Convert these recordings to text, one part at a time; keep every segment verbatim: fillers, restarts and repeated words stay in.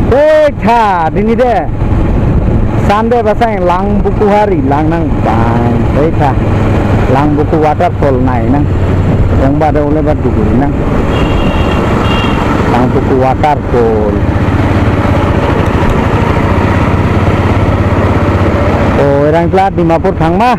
Hei tha, dini de. Sunday basang Langbuku hari, lang nang bang. Hei tha. Langbuku waterfall nai nang. Ong ba de ole ba duguri nang. Langbuku waterfall. Oh, erang pla Dimapur thang ma.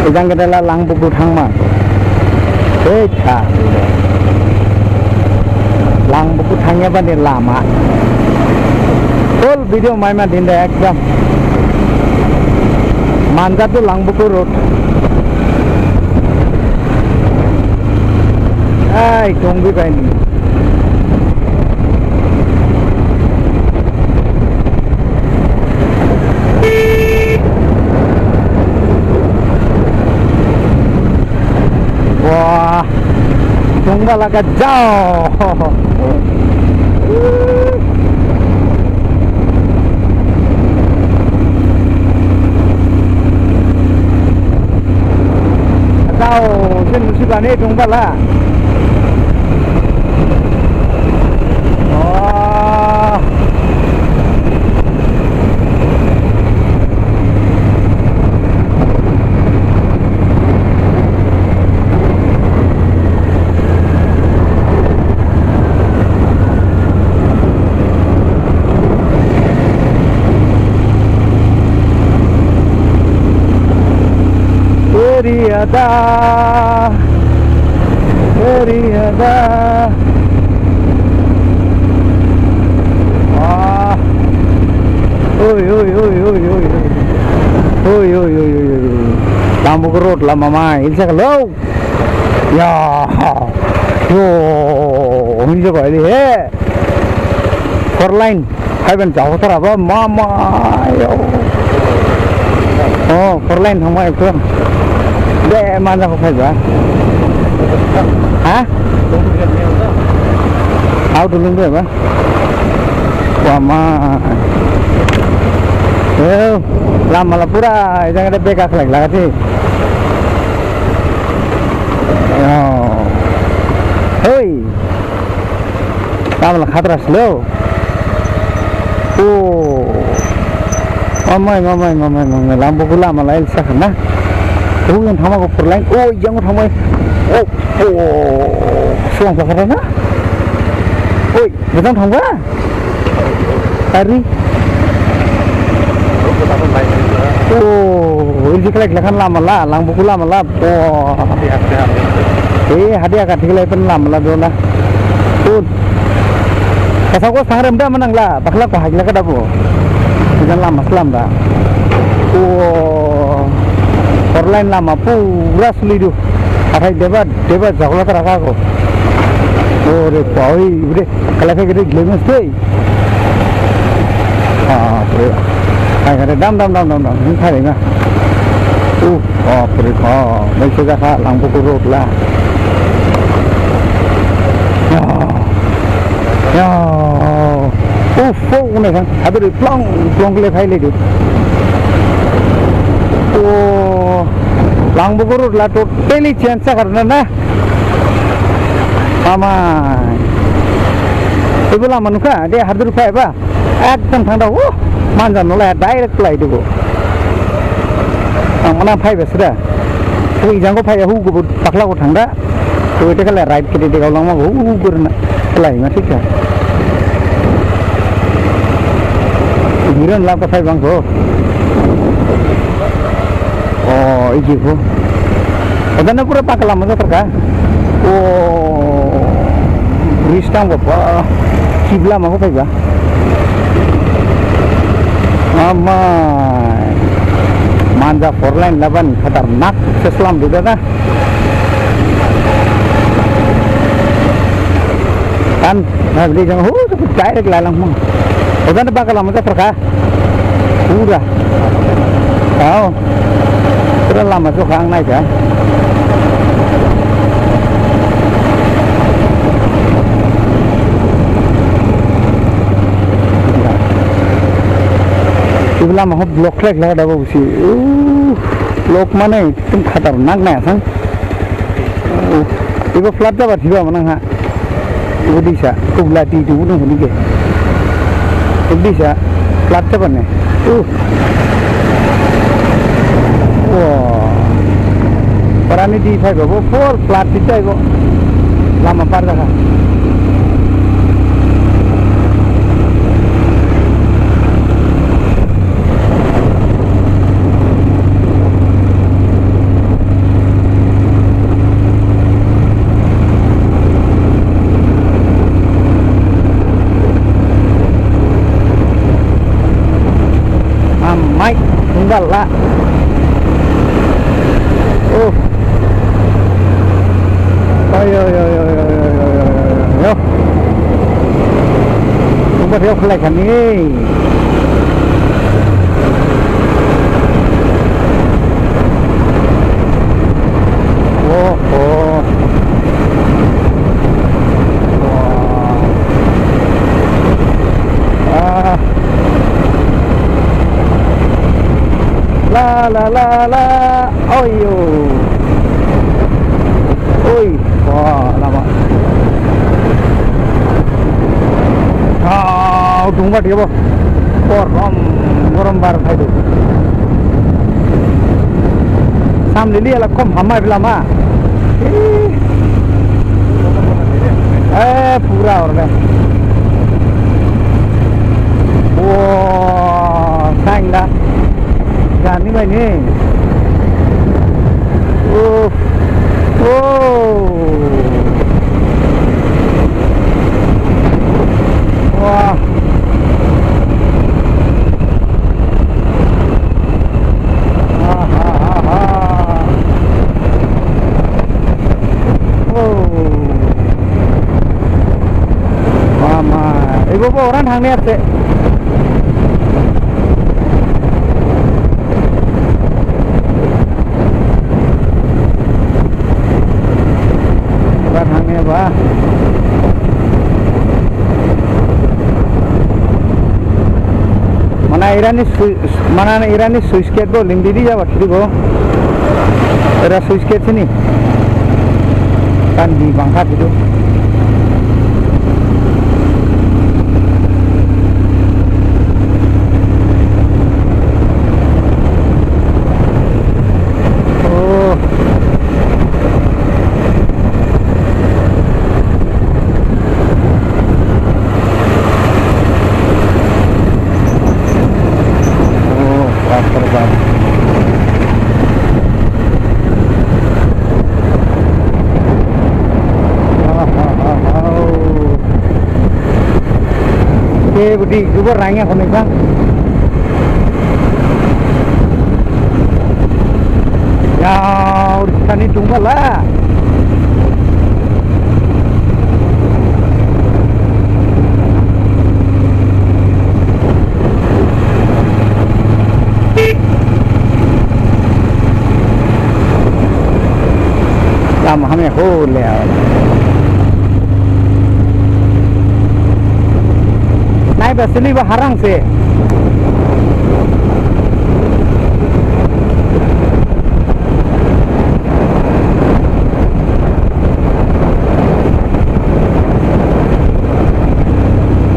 Ejang ke dala Langbuku thang ma. Hei tha. Langbuku thang ya ba ne lama. Full video mai ma din de ekdam. Manja to Langbuku road. Ai, kong bi pai ni. Wah, tunggal agak jauh. Jauh, sin musi bani tunggal lah. Oh. Area da, area da. Ah. Oi, oi, oi, oi, oi. Oi, oi, oi, oi, oi. Langbuku road lama ma, ilsa kalau. Ya. Yo, ini coba ini, he. Four lane. Hai ben jauh tara ba, mama, yo. Oh, four lane thang ma ekdom. De, mana ko phai ba? Ha? How to lung ba? Wah, ma. Yo, lama la pura, ejang ada beka khlek lagi. Yo. Hei. Lama la khatra slow. Oh. Mamai, mamai, mamai, mamai. Langbuku lama la ilsa khana. Oh, yang thang ma ko four lane. Oh, yang thang ma. Oh, oh. Suang sa khana. Oi, betul thang ba? Tari. Oh, ilsi khlek lakan lama la, Langbuku lama la. Oh. Eh, hadi akat thik le pen lama la dona. Pun. Kasa ko sangrem da manang la, bakla ko hajla ka dabo. Ikan lama selam da. Oh. Four lane lama pura suli do. Athai deba, deba jahola teraka ko. Oh, re pawi, bre. Kalau kayak gede glemes deh. Ah, pre. Hai, kada dam, dam, dam, dam, dam. Ini kali na. Uh, oh, pre. Oh, mai sudah ka Langbuku road la. Ya. Ya. Uh, full ne kan. Habis plong, plong ke le khai le du. Oh, Langbuku road la totally change sa karena na. Amai. Ibu la manu ka, dia hardur phai ba. Ekdom thangta, uh, manja nolai direct plai dugo. Ang mana phai ba sida. Ui jangko phai hu go pakla ko thangta. To ite kala right kiri de lang ma hu hu gur na. Plai ma thik ka. Hiran la ka phai bang ko. Oh, iji ko. Ada na pura pakla ma ka. Oh, ristang bapa. Kibla ma ko phai ba. Amai. Manja four lane laban khatarnak seslam duda na. Kan, na beli jang hu, direct lalang mo. Udah na bakal lama terka. Udah. Tahu. Udah lama so kang naik ya. Ibu lama ho block lek lah ada bau si. Uh, block mana itu khatarnak na sang. Uh, ibu flat dapat hiba mana ha. Ibu disa, kubla ti tu nang huni ke. Bisa plat ke bane. Uh. Wah. Parani di phai ko, full plat di phai ko. Lama par dah. Amai, tunggal la. Oh. Oi, oi, oi. Yo. Tunggal yo, kelai kami. Oh, oh. Wah. Ah. La, la, la, la. Oi, yo. Oi. Wah, lama. Ah, udung bat ya, bo. Gorom, gorom bar khai do. Sam lili ala kom hamai belama. Eh, pura orle. Wah, sang da. Jani mai ni. Oh. Oh. Wah. Ah, ah, ah, ah. Oh. Mama, ibu po orang hang ni ate. Orang hang ni ba. Mana irani sui-, mana irani switch gate bo lim didi jaba kiri bo. Era switch gate sini. Kan di bangkat itu. Oh. Oh, cluster ban. Ah, ah, ah, ah, oh. Oke, Budi, coba rangnya konek, Bang. Ya, urusan itu malah. Lam hame ho le. Nai ba sili ba harang se.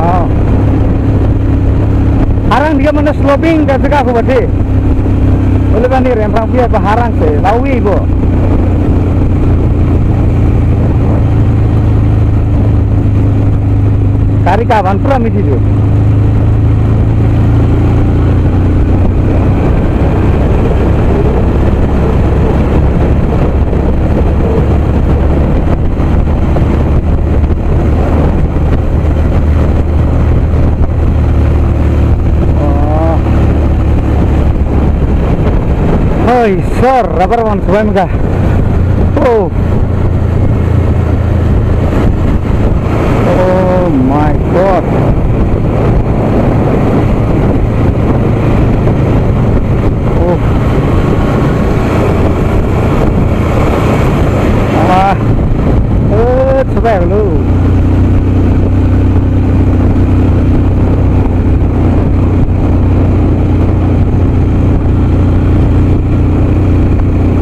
Oh. Harang dia mana sloping ke seka aku berarti. Boleh bani rempang pia ba harang se, lawi bo. Kari kaban pura miti tu. Oh. Hoi, sir, rubber ban subai mega. Oh. Oh my God. Oh. Ah. Eh, coba dulu.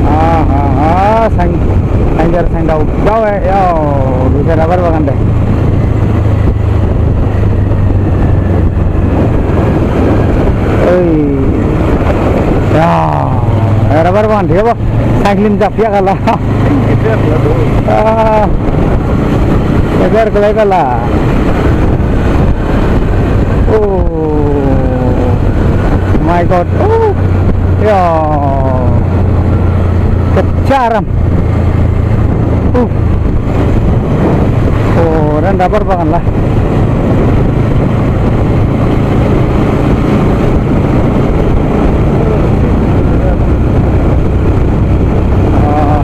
Ah, ah, ah, sang, sang jar, sang dau, dau, eh, yo, bisa rubber bagan deh. Mandi apa? Cycling japyak ala. Ah. Ever kelai bala. Oh my God. Oh. Ya. Kecharam. Uh. Oh, dan rubber bagan lah. Ah.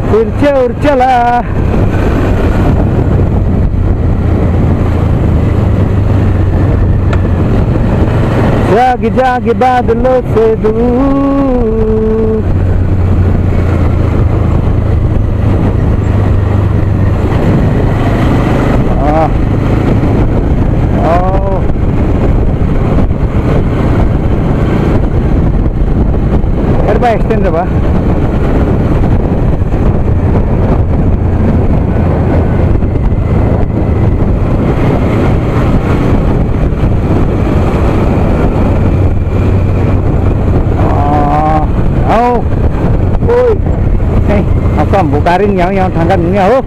Urcha, urcha la. Jagi, jagi badlo se du. Ah. Oh. Erba extend ba. Ah, oh. Oi. Eh, apa bukarin yang yang tangkan ini, oh.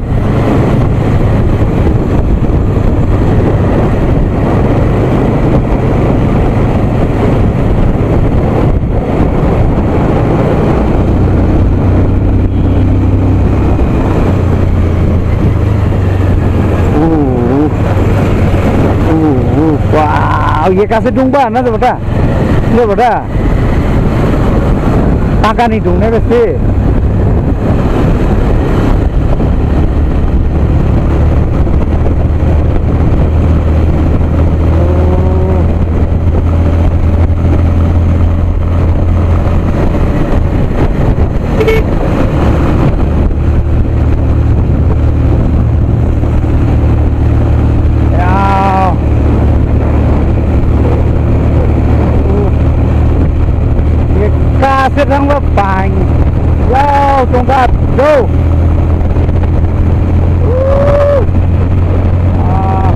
Uh, uh, uh. Wow, ye kasi dungba na, beta? Ini beta? Tangka ni dung ne besi. Ya. Kasih orang bapang. Yo, tungkat. Go. Ah.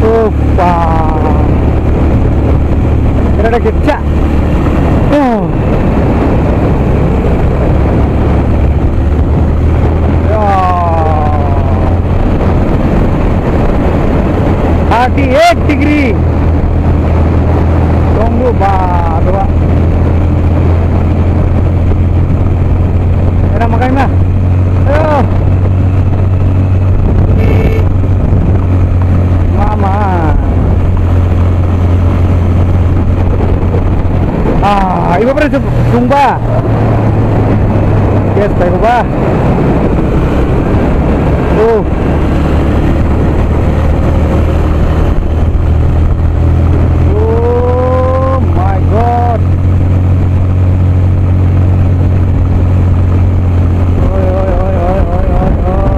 Opa. Kira ada kecak. Oh. Ya. Thirty-eight degree. Tunggu ba, dua. Era makan na. Ayo. Mama. Ah, ibu pernah sumba. Yes, baik, Pak. Oh. Oh my God. Oi, oi, oi, oi, oi, oi, oi.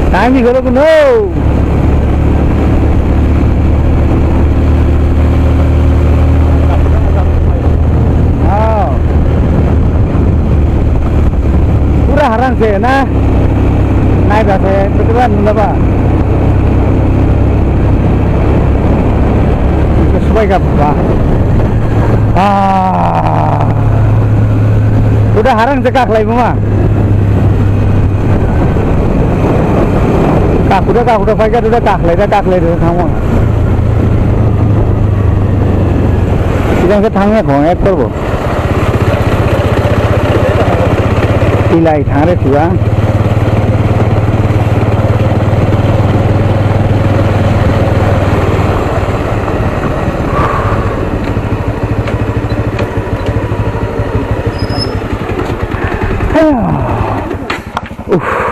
Time ni holo kuno. Oh. Pura harang se na. Nai ba se, betul kan, nunda ba? Itu sesuai kah, Pak? Ah. Udah harang se kaklai, Mama. Kak, udah kak, udah pakai, udah kaklai, udah kaklai, udah kamu. Kita ke tangnya kong, ekor bo. Ilai thangre tua. Ayo. Uff,